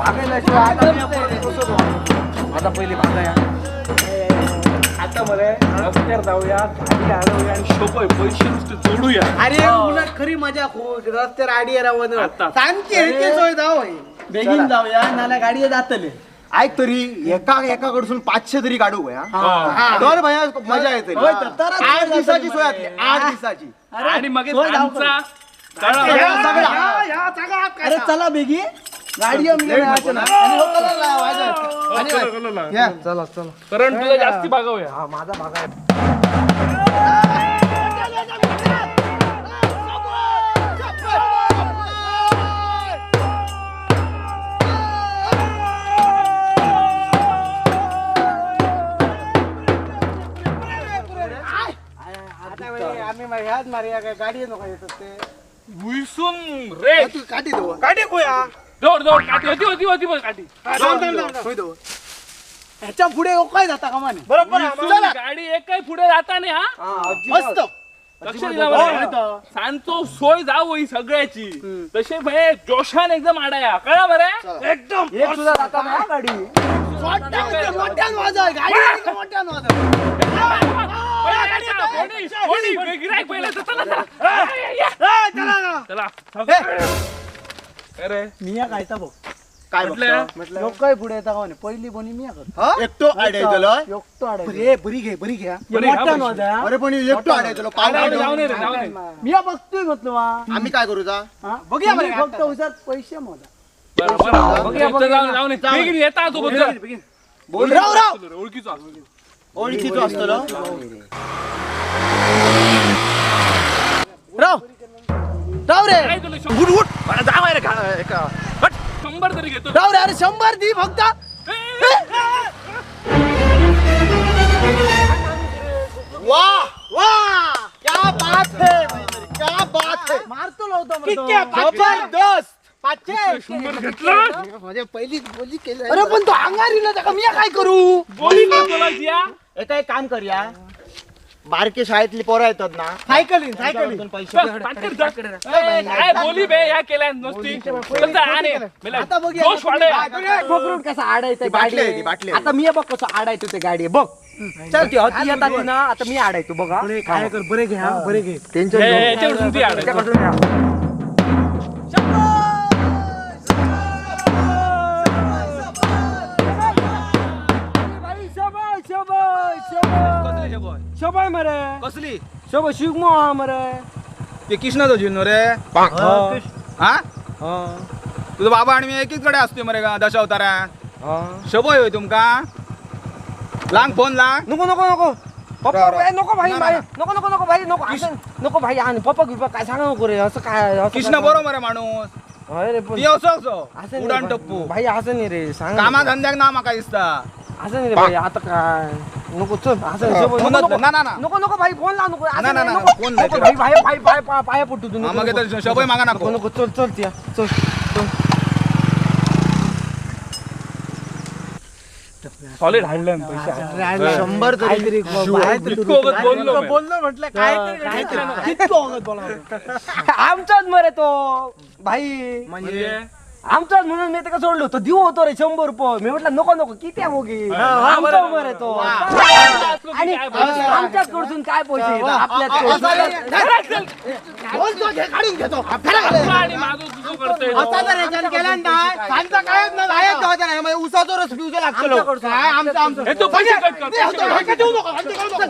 आता पहिले भागाया आता मला रस्त्यावर जाऊया, गाडी हलवूया आणि शोभय पैसे नुसते जोडूया. अरे उलट खरी मजा खूप रस्त्यावर आडी रावण सामकी हेची सोय जाऊ बेगीन जाऊया नाल्या गाडी जातले. ऐक तरी एका एकाकडसून 500 तरी काढू भया तर भया मजा येते. 8 दिवसाची सोय आतली, 8 दिवसाची. आणि मग अरे चला बेगी गाडी. चला चला कारण तुझा जास्ती भागावूया. हा माझा भाग आहे. आम्ही ह्याच मारूया काय गाडी नको येतात ते उलसून रे तू काठी दो काठी खोया दौड दौड काठी होती होती होती बघ काठी. ह्याच्या पुढे काय जाता का माने बरोबर. गाडी एक काय पुढे जाता नाही. हा मस्त लक्ष दिला सांगतो सोय जाऊ ही सगळ्याची. तसे भाई जोशान एकदम आडाया कळा बरं एकदम एक सुद्धा जाता नाही गाडी. मोठ्यान वाजव गाडी, मोठ्यान वाजव. अरे मिया कायचा बघ काय म्हटलं लोक काय पुढे येता का पहिली बोनी मिया करतो. एकटो आडायचलो एकटो आडायचलो. बरी घे बरी घ्या. अरे पण एकटो आडायचलो. मिया बघतोय म्हटलं आम्ही काय करू जा बघूया फक्त उसात पैसे मोजा. ओळखीचो ओळखीचो असतो राव राव रे उठ उठ जा रे 100 तरी घेतो. राव रे अरे 100 दी फक्त. वाह वाह क्या बात है क्या बात है. मारतो लावतो जबरदस्त. 500 घेतलं माझ्या पहिली बोली केली. अरे पण तो अंगारीला त्याका मी काय करू बोली करतो. एका एक काम करूया, बारके शाळेतली पोरं येतात ना सायकलिंग सायकलिंग पैसे काय बोली बे या केल्या नुसती. आता बघूया कसा आडायचं गाडी. आता मी बघ कसं आडायचो ते गाडी बघ. चल ती होती येतात ना आता मी आडायचो बघा. काय कर बरे घे बरे घे टेन्शन. शोभाय मरे कसली शोभा शिगमो हा मरे ते कृष्णाचो जीव रे. हा तुझो बाबा आणि मी एकीच कडे असतोय मरे दशावतारात. शोभय होय तुमका लांग फोन लांग. नको नको नको पप्पा नको भाई भाई नको नको नको भाई नको असं नको भाई. आणि पप्पा बिप्पा काय सांगा नको रे असं काय. कृष्ण बरोबर आहे माणूस. अरे पण असो असो उडान टप्पू भाई असं नाही रे सांग. कामा धंद्याक ना माका दिसता असं नाही रे भाई. आता काय नको चल असं ना ना नको नको भाई फोन लाव नको. ना ना ना फोन नाही भाई भाई भाई पाय पाया पडतो तू. मग तर शोभय मागा नको नको चल चल त्या चल चल. सॉलिड हाडलं पैसे 100 तरी. बोललो बोललो म्हटलं काय आमचाच मरे तो भाई म्हणजे आमचाच म्हणून मी त्याला सोडलो. तो देऊ होतो रे 100 रुपये. मी म्हटलं नको नको किती मोगी आमचा मरे तो. आणि आमच्याच कडसून काय पैसे आपल्याच काढून घेतो. उसाचो रस पिऊचो लागतो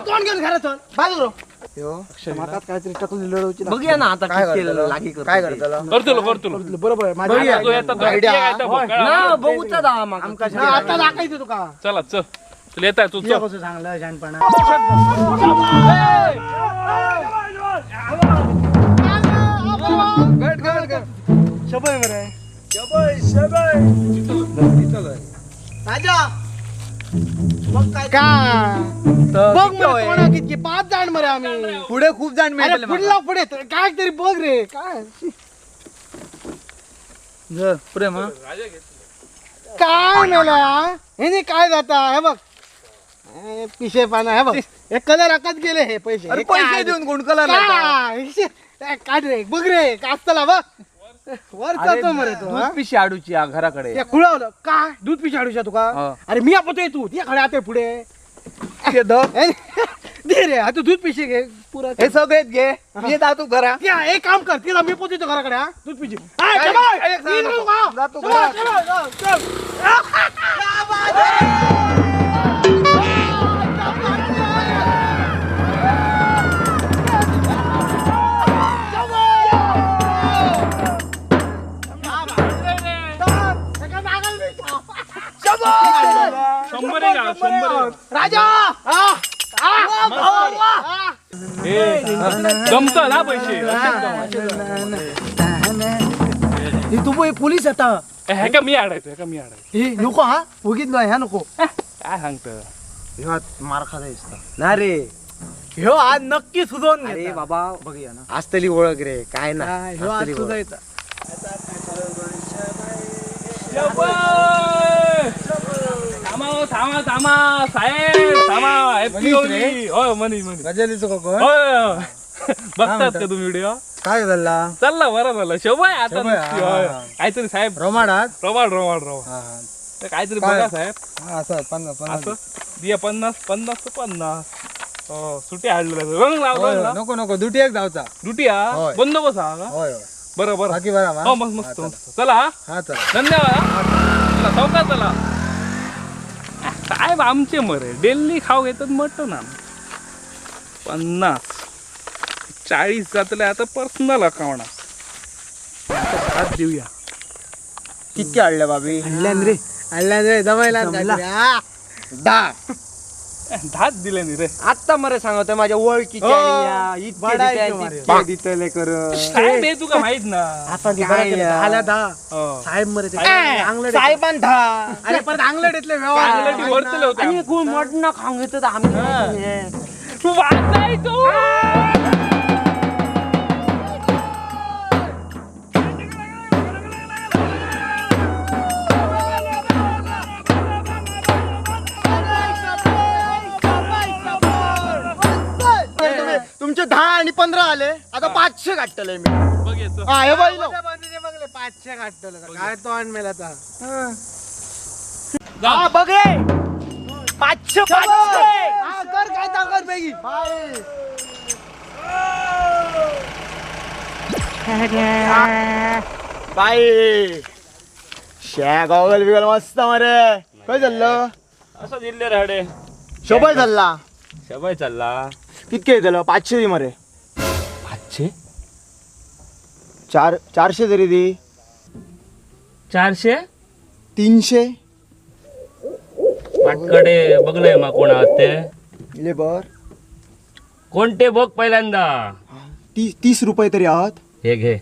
तोंड घेऊन घरात बाजू काहीतरी टकली लढवची. बघूया ना आता काय केलं लागी काय करतलो करतो करतो बरोबर. ना बघूचा दा आता दाखवायचं तुका. चला चल तुला येत आहे तू कसं सांगलं शहाणपणा. शबय मरे शबय शबय राजा बघ काय बघ मरे कोणा कितकी 5 जण मरे आम्ही पुढे खूप जण मिळाले. पुढला पुढे काय तरी बघ रे काय प्रेम काय मेला हे काय जाता हे बघ पिशे पाना हे बघ हे कलर आकात गेले हे पैसे. अरे पैसे देऊन कोण कलर काय काढ रे बघ रे कास्तला बघ. वरचा मरे तो दूध पिशी हाडूची घराकडे. त्या कुळावलं काय दूध पिशी हाडूच्या तुका? अरे मी आपतोय तू ती खडे आते पुढे ते दे रे. आता दूध पिशी घे पुरा. हे सगळेच घे, मी जातो घरा. एक काम कर, तिला मी पोचतो घराकडे. हा दूध पिशी जातो. राजा जमत ना पैसे. तू पोलीस आता हेका मी आडायचो, हेका मी आडायचो. नको हा उगीत नाही ह्या नको. काय सांगत मार खाता दिसता ना रे. ह्यो आज नक्की सुजवून. अरे बाबा बघूया ना, असतली ओळख रे काय ना. ह्यो आज सुजायचा. थांबा थांबा थांबा साहेब थांबा. हॅपी होली. होय मनीष मनीष गजालीचो कोण? होय बघतात का तुम्ही व्हिडिओ? काय झाला चालला बरं झालं. शोभा आता काहीतरी साहेब. रोमाडात रोमाड रोमाड रोमाड काहीतरी बघा साहेब. असं 50 असं दिया 50 50 50. सुटी हाडलं रंग लाव. नको नको दुटी एक जावचा. दुटी हा बंदोबस्त हा का? बरं बरं बाकी बरं. हो मस्त मस्त मस्त. चला हा धन्यवाद. चला चौका चला. साहेब आमचे मरे डेली खाऊ घेतात मटण. आम 50 40 जातले आता पर्सनल अकाउंट हात देऊया. किती आणलं बाबी? आणल्यान रे आणल्यान रे जमायला 10 दिले नी रे. आत्ता मरे सांगतोय माझ्या ओळखीचे दितले कर साहेब हे तुका माहित ना. आता झाला 10 साहेब मरे साहेबान 10. अरे परत अंगलट व्यवहार वरतले होते. आणि कोण मटण खाऊन घेतो आम्ही. तू वाचायचो. तुमचे 10 आणि 15 आले, आता 500 काढतले मी. हे बघले 500 काढतले काय तो आणमेला आता. बघ रे 500 500 कर काय ताकद पैकी. बाई शॅ गॉगल बिगल मस्त मरे. काय झालं असं दिल्ले राडे. शोभाय चालला. शोभाय चालला. कितके झालं? 500 दी मरे. 500 400 तरी दी. 400 300 पाटकडे बघलंय मा कोण आहात ते लेबर कोणते बघ पहिल्यांदा. 30 रुपये तरी आहात. हे घे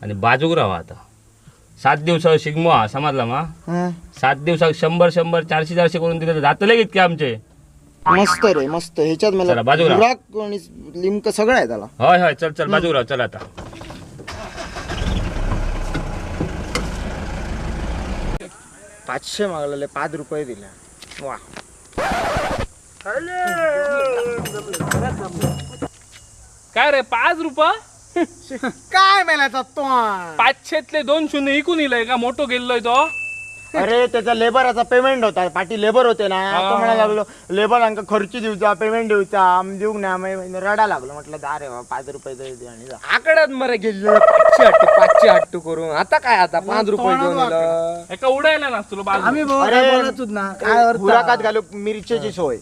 आणि बाजूक राहा आता. 7 दिवसावर शिगमो हा समजला मा. 7 दिवसात 100 100 400 400 करून दिले तर जातले कितके आमचे. मस्त रे मस्त. ह्याच्यात मला बुराक आणि लिंक सगळं आहे त्याला. होय होय चल चल बाजूक राहा चल आता. 500 मागलेले 5 रुपये दिले. वा काय रे 5 रुपये काय मेलाचा तो 500तले 2 शून्य इकून इलय का मोठो गेल्लोय तो. अरे त्याचा लेबराचा पेमेंट होता, पाठी लेबर होते ना, तो म्हणायला लागलो लेबर अंक खर्च दिवचा पेमेंट दिवचा आम देऊक ना, रडा लागलो. म्हटलं जा रे 5 रुपये तरी दे आणि जा. आकड्यात मरे गेलो 500 8 करून आता काय आता 5 रुपये घेऊन आलं. एका उडायला ना तुला बाजू. आम्ही बोलतच ना काय अर्थ. बुराकात घालू मिरच्याची सोय,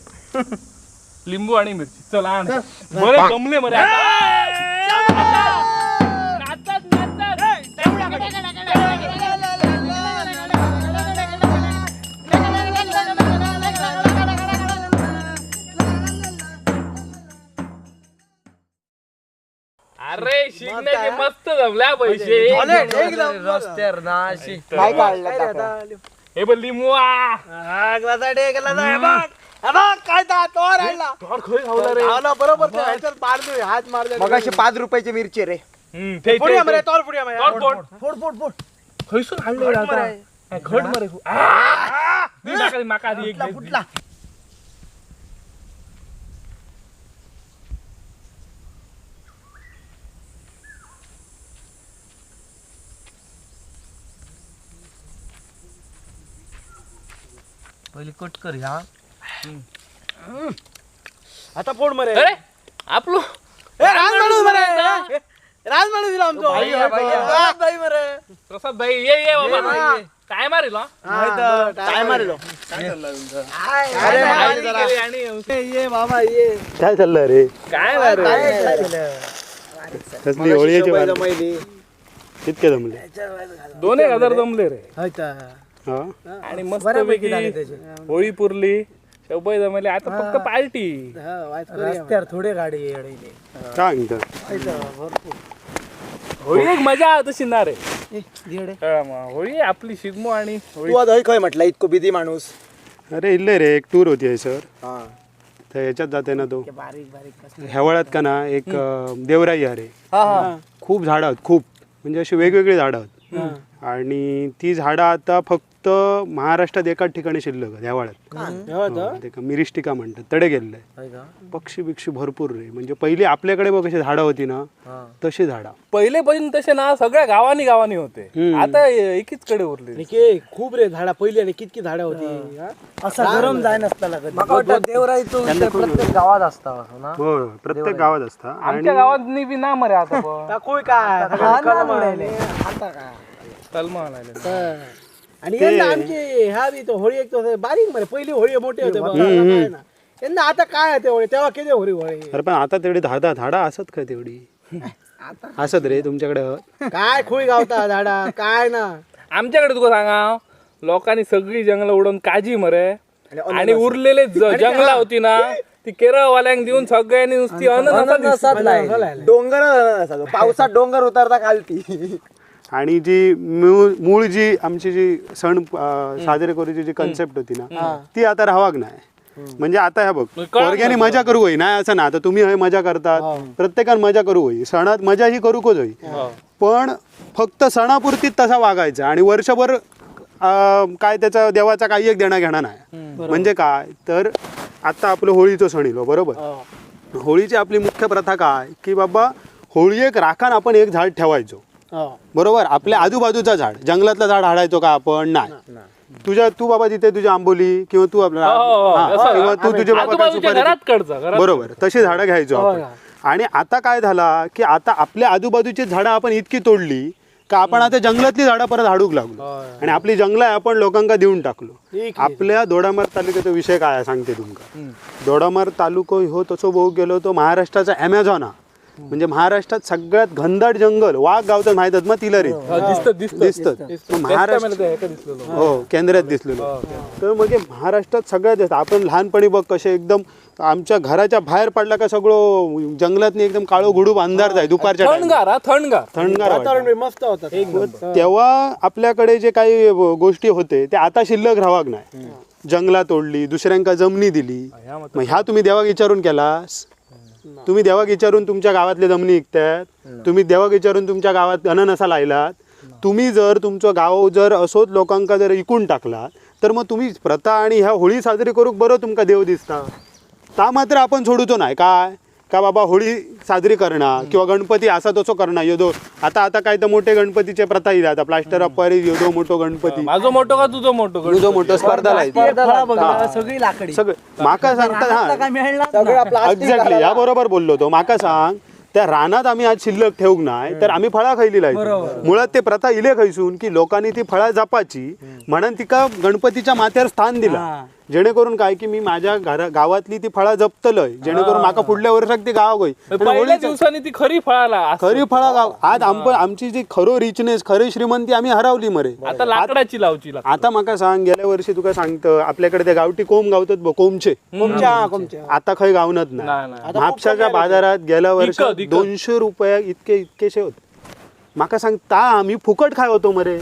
लिंबू आणि मिरची. चला आण बरे जमले मरे अरे शिकण्याचे मस्त जमल्या पैसे रस्त्यावर ना अशी काय काढलं हे बघ लिंबू काय बरोबर हात मारले मगाशी 5 रुपयाची मिरची रे. खैसून हाडले घट मरे माका आधी एक फुटला. पहिले कट कर ह्या. आता फोड मरे. अरे आपलो राज माणूस मरे, राज माणूस दिला आमचो भाई मरे. प्रसाद भाई ये ये बाबा, काय मारिलो? काय मारिलो? ये बाबा ये. काय चाललं रे? काय मारे? कसली होळीची जमली? कितके जमले? 2,000 जमले रे. आणि मस्त होळी पुरली, शोभय जमले, आता फक्त पार्टी. रस्त्यावर थोडे गाडी अडवली. काय म्हणता? होळी एक मजा तशी ना रे. होळी आपली शिगमो. आणि तू आज खय म्हटलं इतको बिझी माणूस? अरे इल्ले रे, एक टूर होती आहे सर, तर ह्याच्यात जाते ना तो हेवाळ्यात का ना एक देवराई आहे रे, खूप झाडं आहेत, खूप म्हणजे अशी वेगवेगळी झाडं आहेत. आणि ती झाडं आता फक्त महाराष्ट्रात एकाच ठिकाणी शिल्लक आहेत, हेवाळ्यात. मिरिस्टिका म्हणतात, तडे गेलेले. पक्षी बिक्षी भरपूर रे. म्हणजे पहिली आपल्याकडे बघ कशी झाडं होती ना, तशी झाडं पहिले पासून तसे ना सगळ्या गावानी गावानी होते, आता एकीच कडे उरले. खूप रे झाडा पहिली आणि कितकी झाडं होती. असा गरम जाय नसता. देवराई तो प्रत्येक गावात असता ना? हो, प्रत्येक गावात असता. आमच्या गावात बी ना मरे आता काय आणि यंदा आमची ह्या बी तो होळी एक बारीक मरे, पहिली होळी मोठी होते यंदा. आता काय ते होळी, तेव्हा किती होळी होळी. अरे पण आता तेवढी झाडा झाडा असत काय तेवढी असत रे तुमच्याकडे? काय खुळी गावता झाडा काय ना आमच्याकडे. तुका सांगा, लोकांनी सगळी जंगल उडवून काजी मरे, आणि उरलेले जंगला होती ना ती केरळवाल्यांक देऊन सगळ्यांनी नुसती अननस. डोंगर पावसात डोंगर उतरता खालती. आणि जी मूळ जी आमची जी सण साजरे करूची जी कन्सेप्ट होती ना, ती आता राहावाक नाही. म्हणजे आता ह्या बघ पोरग्याने मजा करू होई नाही असं ना, आता तुम्ही हय मजा करतात, प्रत्येकान मजा करू होई, सणात मजा ही करूकच होई, पण फक्त सणापुरतीच तसा वागायचा आणि वर्षभर काय त्याचा देवाचा काही एक देणं घेणं नाही. म्हणजे काय तर आता आपलं होळीचं सण इलो बरोबर, होळीची आपली मुख्य प्रथा काय की बाबा होळी एक राखान आपण एक झाड ठेवायचो बरोबर, आपल्या आजूबाजूचा झाड, जंगलातलं झाड हाडायचो का आपण? नाही. तुझ्या तू बाबा तिथे तुझ्या आंबोली किंवा तू आपल्या किंवा तू तुझ्या बाबा बरोबर तशी झाडं घ्यायचो आपण. आणि आता काय झाला की आता आपल्या आजूबाजूची झाडं आपण इतकी तोडली का आपण आता जंगलातली झाडं परत हाडूक लागलो आणि आपली जंगलं आपण लोकांका देऊन टाकलो. आपल्या दोडामार्ग तालुक्याचा विषय काय आहे सांगते तुमका. दोडामार्ग तालुको हो तसो बघू गेलो तो महाराष्ट्राचा ॲमेझॉन हा, म्हणजे महाराष्ट्रात सगळ्यात घनदाट जंगल, वाघ गावतात माहित मग तिलरीत दिसतात महाराष्ट्र, हो केंद्रात दिसलेलो. तर मग महाराष्ट्रात सगळ्यात जास्त आपण लहानपणी बघ कसे एकदम आमच्या घराच्या बाहेर पडला का सगळं जंगलात एकदम काळो गुडूप अंधार जाय दुपारच्या, थंडगार थंडगार थंडगार मस्त होता तेव्हा. आपल्याकडे जे काही गोष्टी होते ते आता शिल्लक राहावाक नाही. जंगला तोडली, दुसऱ्यांका जमनी दिली, मग ह्या तुम्ही देवाक विचारून केलास? तुम्ही देवाक विचारून तुमच्या गावातले जमनी विकतात, तुम्ही देवाक विचारून तुमच्या गावात अननसा लायलात, तुम्ही जर तुमचं गाव जर असोच लोकांका जर इकून टाकला तर मग तुम्ही प्रथा आणि ह्या होळी साजरी करूक बरं तुमका देव दिसता ता मात्र आपण सोडूचो नाही. काय का बाबा होळी साजरी करणार किंवा गणपती असा तसो करणार योदो. आता आता काय तर मोठे गणपतीचे प्रथा इला आता प्लास्टर ऑफ पॅरिस योदो मोठो गणपती, माझो मोठो का तुझो मोठो, तुझो मोठो स्पर्धा लायची सगळी लाकडी सगळं. माका सांगता हा एक्झॅक्टली या बरोबर बोललो तो. माका सांग त्या रानात आम्ही आज शिल्लक ठेवूक नाही तर आम्ही फळा खायली लायची. मुळात ते प्रथा इले खैसून की लोकांनी ती फळा जपाची म्हणून तिका गणपतीच्या माथ्यावर स्थान दिला, जेणेकरून काय की मी माझ्या घरा गावातली ती फळा जपतलय, जेणेकरून माका पुढल्या वर्षाक ती गाव होई. पहिल्या दिवसांनी ती खरी फळाला खरी फळा गाव. आज आमची जी खरो रिचनेस खरी श्रीमंती आम्ही हरवली मरे. आता लाकडाची लावची. आता माका सांग गेल्या वर्षी तुका सांगतं आपल्याकडे ते गावठी कोंब गावतात बघ, कोंबचे, आता खंय गावनत नाही. म्हापशाच्या बाजारात गेल्या वर्षी 200 रुपये इतके इतकेशे होते. माका सांग ता आम्ही फुकट खाय होतो मरे.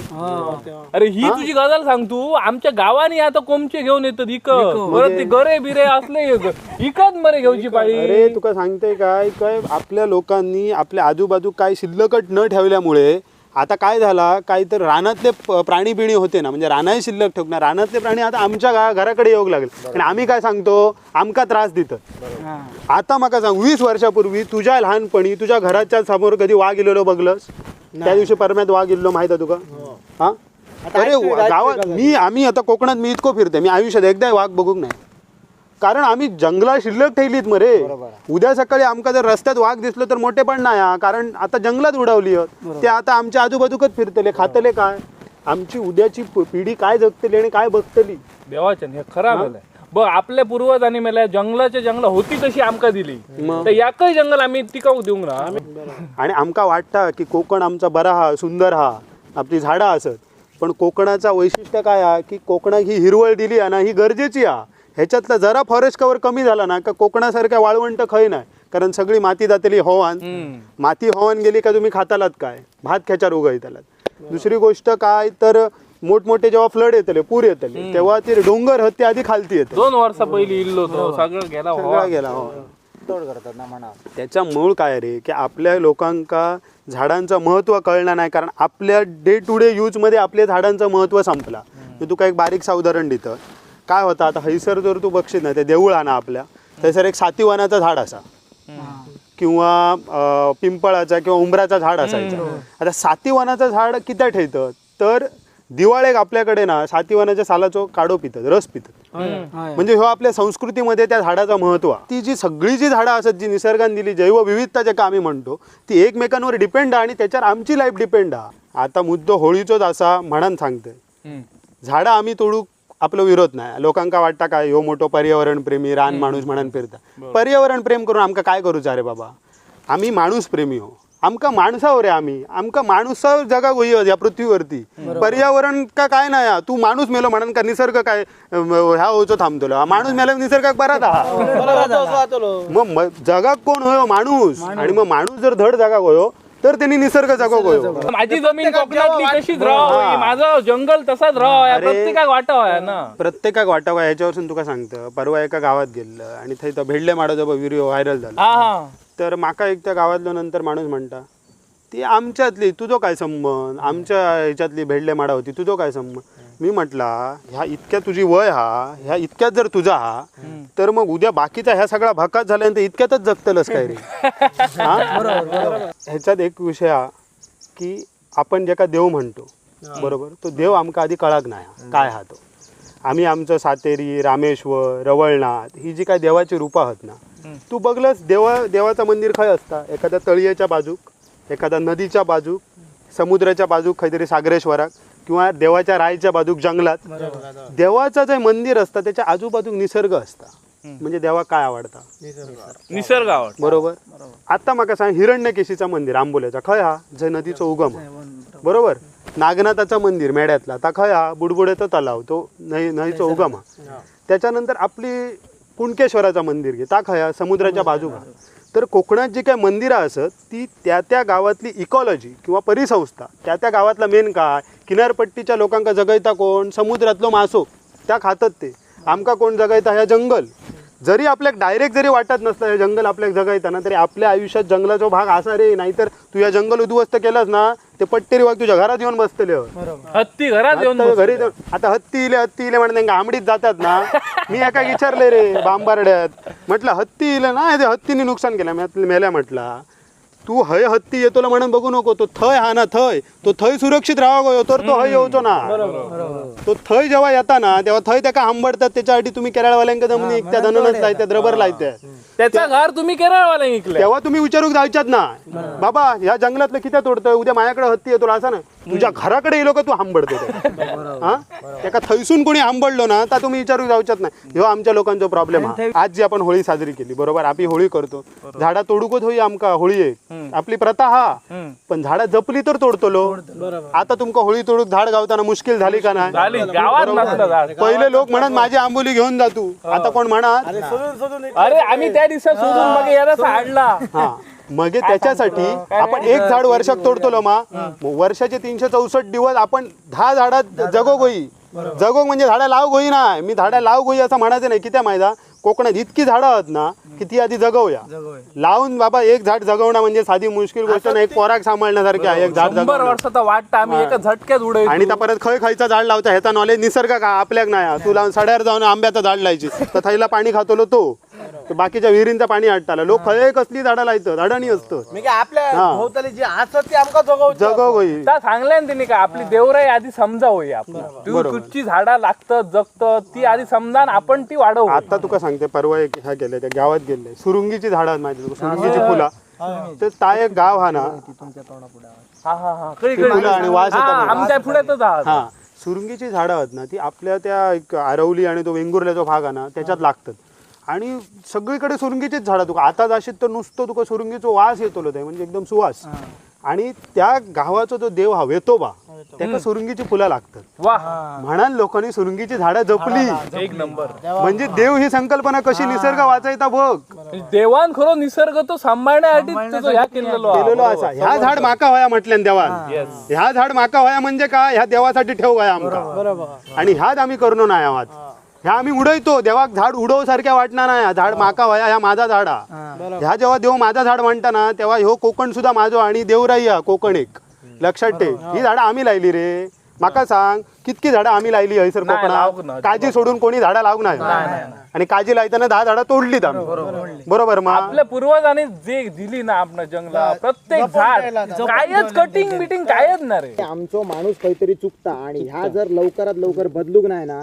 अरे ही तुझी गजाल सांग तू, आमच्या गावानी आता कोमचे घेऊन येतात इकत, परत ते गरे बिरे असले इकत मरे घेऊची पाळी. अरे तुका सांगते काय काय आपल्या लोकांनी आपल्या आजूबाजू काय शिल्लकट न ठेवल्यामुळे आता काय झाला काय तर रानातले प्राणी बिणी होते ना, म्हणजे रानाही शिल्लक ठेवणार, रानातले प्राणी आता आमच्या घराकडे येऊ लागले आणि आम्ही काय सांगतो आमका त्रास देतात. आता माका सांग 20 वर्षापूर्वी तुझ्या लहानपणी तुझ्या घराच्या समोर कधी वाघ इलेलो बघलस? त्या दिवशी परम्यात वाघ इल्लो माहित आहे तुका? हा अरे गावात मी आम्ही आता कोकणात मी इतको फिरते, मी आयुष्यात एकदा वाघ बघूक नाही, कारण आम्ही जंगला शिल्लक ठेवलीत मरे. उद्या सकाळी आमका जर रस्त्यात वाघ दिसलो तर मोठे पण नाही हा, कारण आता जंगलात उडवली ते आता आमच्या आजूबाजूकच फिरतले, खातले काय? आमची उद्याची पिढी काय जगतली आणि काय बघतली? देवाचन हे खराब झालंय बघ. आपल्या पूर्वजांनी मेल्या जंगलाच्या जंगल होती तशी आमका दिली, तर याकही जंगल आम्ही टिकाऊ देऊ ना. आणि आमका वाटता की कोकण आमचा बरा हा, सुंदर हा, आपली झाडं असत, पण कोकणाचा वैशिष्ट्य काय हा की कोकणात ही हिरवळ दिली आहे ना, ही गरजेची हा. ह्याच्यातला जरा फॉरेस्ट कव्हर कमी झाला ना का कोकणासारख्या वाळवंट खंय नाही, कारण सगळी माती जातली हवान, माती हवान गेली का तुम्ही खातालात काय, भात खेच्यार उगवतालात. दुसरी गोष्ट काय तर मोठमोठे जेव्हा फ्लड येतले, पूर येतले, तेव्हा ते डोंगर हत्ती आधी खालती येते. 2 वर्षा पहिली इल्लो तो सगळं गेला, सगळा गेला हो. त्याचा मूळ काय रे की आपल्या लोकांका झाडांचं महत्त्व कळणार नाही, कारण आपल्या डे टू डे यूजमध्ये आपल्या झाडांचं महत्त्व संपला. मी तुका एक बारीकसा उदाहरण देतं. काय होतं आता हैसर जर तू बघशील ना, ते देऊळ ना आपल्या थंयसर एक सातीवानाचा झाड असा किंवा पिंपळाचा किंवा उंबराचा झाड असायचा. आता सातीवानाचं झाड कित्या ठेवतं तर दिवाळेक आपल्याकडे ना सातीवानाच्या सालाचो काढो पितात, रस पितात. म्हणजे ह्यो आपल्या संस्कृतीमध्ये त्या झाडाचं महत्त्व. ती जी सगळी जी झाडं असत जी निसर्गाने दिली जैवविविधता ज्याका आम्ही म्हणतो ती एकमेकांवर डिपेंड आहे आणि त्याच्यावर आमची लाईफ डिपेंड आहे. आता मुद्दो होळीचोच असा म्हणून सांगते, झाडं आम्ही तोडू आपलो विरोध नाही. लोकांका वाटता काय ह्यो मोठो पर्यावरण प्रेमी रान माणूस म्हणून फिरता. पर्यावरण प्रेम करून आमका काय करूचा रे बाबा, आम्ही माणूस प्रेमी हो, आमका माणसावर आहे आम्ही, आमका माणसावर जगा होई या पृथ्वीवरती. पर्यावरण का काय नाही, तू माणूस मेलो म्हणून का निसर्ग काय ह्या होचो थांबतलो, माणूस मेलो निसर्गाक बरात आहा, मग जगाक कोण होयो माणूस, आणि मग माणूस जर धड जगाक होयो तर त्यांनी निसर्ग जगो होयो. माझी जमीन कोकणातली तशीच राहावी, माझं जंगल तसाच राहावं, प्रत्येकाक वाटावं ना, प्रत्येकाक वाटावं. ह्याच्यावरून तुका सांगतं, परवा एका गावात गेलं आणि थंय तो भेडले माडाचो व्हिडिओ व्हायरल झाला. तर माका एक त्या गावातलो नंतर माणूस म्हणता ती आमच्यातली तुझो काय संबंध, आमच्या ह्याच्यातली भेडले माडा होती तुझो काय संबंध. मी म्हटला ह्या इतक्या तुझी वय हा, ह्या इतक्यात जर तुझा हा तर मग उद्या बाकीचा ह्या सगळा भकास झाल्यानंतर इतक्यातच जगतलस काय रे. ह्याच्यात एक विषय हा की आपण ज्याका देव म्हणतो बरोबर, तो देव आमका आधी कळाक नाही काय हा तो. आम्ही आमचं सातेरी, रामेश्वर, रवळनाथ ही जी काय देवाची रूपं आहात ना, तू बघलंस देवाचं मंदिर खंय असता, एखाद्या तळयेच्या बाजूक, एखाद्या नदीच्या बाजूक, समुद्राच्या बाजूक, खंय तरी सागरेश्वराक किंवा देवाच्या रायच्या बाजूक जंगलात. देवाचं जे मंदिर असतं त्याच्या आजूबाजूक निसर्ग असता. म्हणजे देवा काय आवडता, निसर्ग आवडता बरोबर. आता माका सांग, हिरण्यकेशीचा मंदिर आंबोल्याचा खंय हा, जे नदीचो उगम बरोबर. नागनाथाचं मंदिर मेड्यातला ता खंय हा, बुडबुड्याचा तलाव तो न्हंयचो उगम हा. त्याच्यानंतर आपली कुणकेश्वराचा मंदिर घे ता खंय हा, समुद्राच्या बाजूक हा. तर कोकणात जी काय मंदिरं असत ती त्या त्या गावातली इकॉलॉजी किंवा परिसंस्था, त्या त्या गावातला मेन काय किनारपट्टीच्या लोकांका जगयता कोण, समुद्रातलो मासो त्या खातात ते. आमका कोण जगयता, ह्या जंगल. जरी आपल्याक डायरेक्ट जरी वाटत नसलं हे जंगल आपल्याक जगयता ना, तरी आपल्या आयुष्यात जंगलाचा भाग असा रे, नाहीतर तू या जंगल उद्ध्वस्त केलंस ना ते पट्टेरी वाघ तुझ्या घरात येऊन बसतले, हत्ती घरात येऊन घरी. आता हत्ती इले हत्ती इले म्हणून त्यांना आंबडीत जातात ना. मी एका विचारले रे बांबारड्यात, म्हटलं हत्ती इले ना, ते हत्तीने नुकसान केलं मेल्या. म्हटला तू हय हत्ती येतो म्हणून बघू नको, तो थय हा ना थय, तो थय सुरक्षित राहावं गयो तर तो हय येवचो ना. तो थय जेव्हा येता ना तेव्हा थय त्याका आंबडतात, त्याच्यासाठी तुम्ही केरळवाल्यांका जमिनी विकतात, अननस लायतात, रबर लायतात, त्याचा घर तुम्ही केरळवाल्या विकले. तेव्हा तुम्ही विचारूक जायच्यात ना बाबा ह्या जंगलातलं किती तोडतोय, उद्या माझ्याकडे हत्ती येतो असं ना, तुझ्या घराकडे येलो का तू आंबडतो हा, त्याका थैसून कोणी आंबडलो ना तर तुम्ही विचारू जायच्यात ना. ह्यो आमच्या लोकांचो प्रॉब्लेम हा. आज जी आपण होळी साजरी केली बरोबर, आपली होळी करतो, झाडा तोडूकच होई आमका, होळी एक आपली प्रथा हा, पण झाडा जपली तर तोडतलो. आता तुमका होळी तोडूक झाड गावताना मुश्किल झाली का नाही? पहिले लोक म्हणत माझी आंबोली घेऊन जा तू, आता कोण म्हणत अरे आम्ही त्या दिवसात शोधून मग याला हाडला. हा मग त्याच्यासाठी आपण एक झाड वर्षात तोडतलो मा, वर्षाचे 364 दिवस आपण 10 झाडात जगो गोई. जगो म्हणजे झाडा लाव गोई नाही, मी झाडा लाव गोई असं म्हणायचं नाही. किती माहिती कोकणात इतकी झाडं आहेत ना की ती आधी जगवूया लावून. बाबा एक झाड जगवणं म्हणजे साधी मुश्किल गोष्ट नाही, एक पोराक सांभाळण्यासारखी आहे एक झाड 100 वर्षाचा वाटतं आम्ही एका झटक्यात उडवू. आणि त्या परत खय खायचं झाड लावता ह्याचा नॉलेज निसर्ग का आपल्याक नाही. तू लावून सड्यावर जाऊन आंब्याचं झाड लावायची तर थैला पाणी खातलो तो. तो बाकीच्या विहिरींचा पाणी हाडटालो. लोक खंय कसली झाडां लायतात, अडाणी असतात. मी काय आपल्या हा. भोवताली जी असत ती आमका जगवची. जगव होई. ता सांगल्यान तिने काय आपली देवराई आधी समजावं आपण, बरोबर. कुठची झाडा लागतात जगतात ती आधी समजा आणि आपण ती वाढवू. आता तुका सांगते, परवा एक ह्या गेले त्या गावात गेले, सुरुंगीची झाडं माहिती तुका, सुरुंगीची फुला. तर ता एक गाव हा ना, हा हा हा कळी ती फुलं आणि वास हा, येता बघ. आमच्या पुढ्यातच आहात. हा, सुरुंगीची झाडं आहेत ना, ती आपल्या त्या एक आरवली आणि तो वेंगुर्ल्याचा भाग आहे ना त्याच्यात लागतात. आणि सगळीकडे सुरुंगीचीच झाडं. तुका आता जाशीत तर नुसतं तुका सुरुंगीचो वास येतलो ते, म्हणजे एकदम सुवास. आणि त्या गावाचो जो देव हा वेतोबा, त्याका सुरुंगीची फुलं लागतात. वा, म्हणाल लोकांनी सुरुंगीची झाडं जपली. एक नंबर. म्हणजे देव ही संकल्पना कशी निसर्ग वाचायचा बघ. देवान खरो निसर्ग तो सांभाळण्यासाठी त्याचो ह्या केलेलो हा. केलेलो असा. ह्या झाड माका व्हाया म्हटल्यान देवान, ह्या झाड माका व्हाया म्हणजे काय, ह्या देवासाठी ठेव व्हाया आमका. आणि ह्याच आम्ही करणो नाही आहात, ह्या आम्ही उडयतो. देवाक झाड उडव सारख्या वाटणार नाही. ह्या झाड माका व्हाया, ह्या माझा झाड हा. ह्या जेव्हा देव माझा झाड म्हणता ना, तेव्हा ह्यो कोकण सुद्धा माझो आणि देवराई हा कोकण एक. लक्षात ठेव, ही झाडं आम्ही लायली रे. माका सांग कितकी झाडं आम्ही लायली हयसर नाही, लावूक कोकणात. ना. काजी सोडून कोणी झाडं लावूक नाही. आणि काजी लायताना 10 झाडं तोडलीत आम्ही. बरोबर मा आपल्या पूर्वजांनी जे दिली ना आपण जंगला, प्रत्येक झाड कायच कटिंग बिटिंग कायच ना रे. आमचो माणूस काहीतरी चुकता आणि ह्या जर लवकरात लवकर बदलूक नाही ना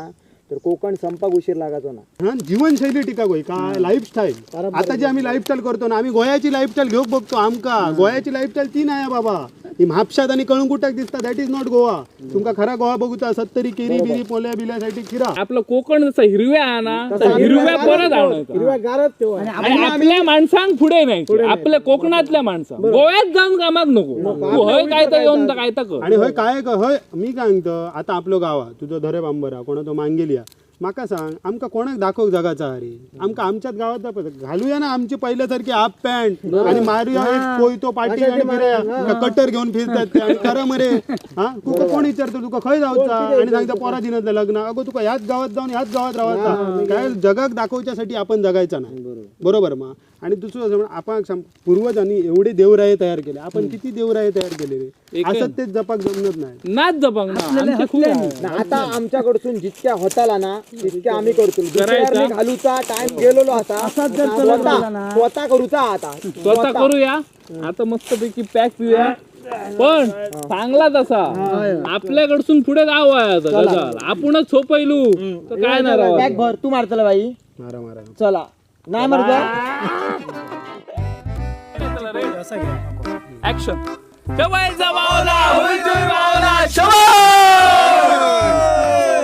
तर कोकण संपाक उशीर लागायचो ना. हं, जीवनशैली टिका गोय काय लाईफस्टाईल. आता जी आम्ही लाईफस्टाईल करतो ना, आम्ही गोव्याची लाईफस्टाईल घेऊक बघतो. आमका गोव्याची लाईफस्टाईल ती नाही बाबा. ही म्हापशात आणि कळंगुटाक दिसता, that is not Goa. तुमका खरा गोवा बघूचा असत तरी केरी बिरी पोल्या बिल्यासाठी फिरा. आपलं कोकण जसं हिरव्या आहे ना, तर हिरव्या परत आणायचं आणि आपल्या माणसांक पुढे नाही, आपल्या कोकणातल्या माणसांक गोव्यात जाऊन कामाक नको. तू हय काय तर येऊन काय तर कर. आणि हय काय हय मी काय सांगतो, आता आपलो गाव हा, तुझो धरे बांबर हा, कोणाचो मांगेली हा, माका सांग आमका कोणाक दाखोवक जगाचा अरे. आमका आमच्याच गावात दाखवत घालूया ना आमची पहिल्यासारखी हाफ पॅन्ट आणि मारूया एक कोयतो पाटी आणि फिरूया, कटर घेऊन फिरतात ते आणि खरं मरे. हा, तुका कोण विचारतो तुका खंय जावचा आणि सांगता पोरा दिनातलं लग्न. अगो तुका ह्याच गावात जाऊन ह्याच गावात राहायचा. काय जगाक दाखवच्यासाठी आपण जगायचा नाही. बरोबर मा. आणि दुसरं असं आपण पूर्वजांनी एवढे देवराये तयार केले, आपण किती देवराये तयार केले रे. असं तेच जपाक जमत नाही. नाच जपाक ना आमचे खूप आहे. आता आमच्याकडसून जितक्या होताला ना तितक्या आम्ही करतो. दुसऱ्यावर घालूचा टाइम गेलेलो आता, स्वतः करूचा आता, स्वतः करूया. आता मस्तपैकी पॅक पिऊया, पण चांगला तसा आपल्याकडसून पुढे जाव आहे आता गजाल. आपणच सोपयलू तर काय नाही राव. पॅक भर तू मारतला बाई, मारा मारा चला नाही मारता. ऍक्शन.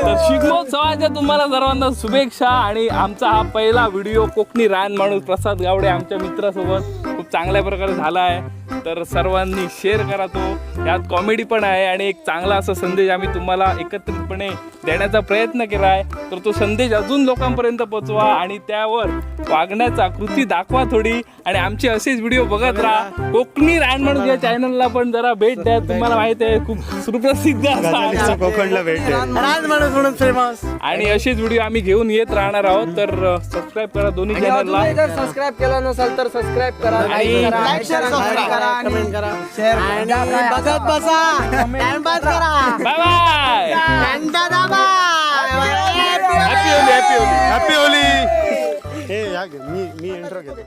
तर शिगमोत्सवाच्या तुम्हाला सर्वांना शुभेच्छा. आणि आमचा हा पहिला व्हिडिओ कोकणी रान माणूस प्रसाद गावडे आमच्या मित्रासोबत खूप चांगल्या प्रकारे झाला आहे. तर सर्वांनी शेअर करा तो, यात कॉमेडी पण आहे आणि एक चांगला असा संदेश आम्ही तुम्हाला एकत्रितपणे देण्याचा प्रयत्न केला आहे. तर तो संदेश अजून लोकांपर्यंत पोचवा आणि त्यावर वागण्याचा कृती दाखवा थोडी. आणि आमचे असेच व्हिडिओ बघत राहा. कोकणी रान माणूस या चॅनलला पण जरा भेट द्या. तुम्हाला माहित आहे खूप सुप्रसिद्ध असा कोकणला भेट द्या रान माणूस म्हणून फेमस. आणि असेच व्हिडिओ आम्ही घेऊन येत राहणार आहोत. तर सबस्क्राईब करा दोन्ही चॅनलला. जर सबस्क्राईब केलं नसेल तर सबस्क्राईब करा, आणि लाईक करा, कमेंट करा, शेअर करा, बघत बसा, टाइमपास करा. Bye bye. Happy Holi, happy Holi, happy Holi. हे या घे, मी मी इंट्रो घेतो.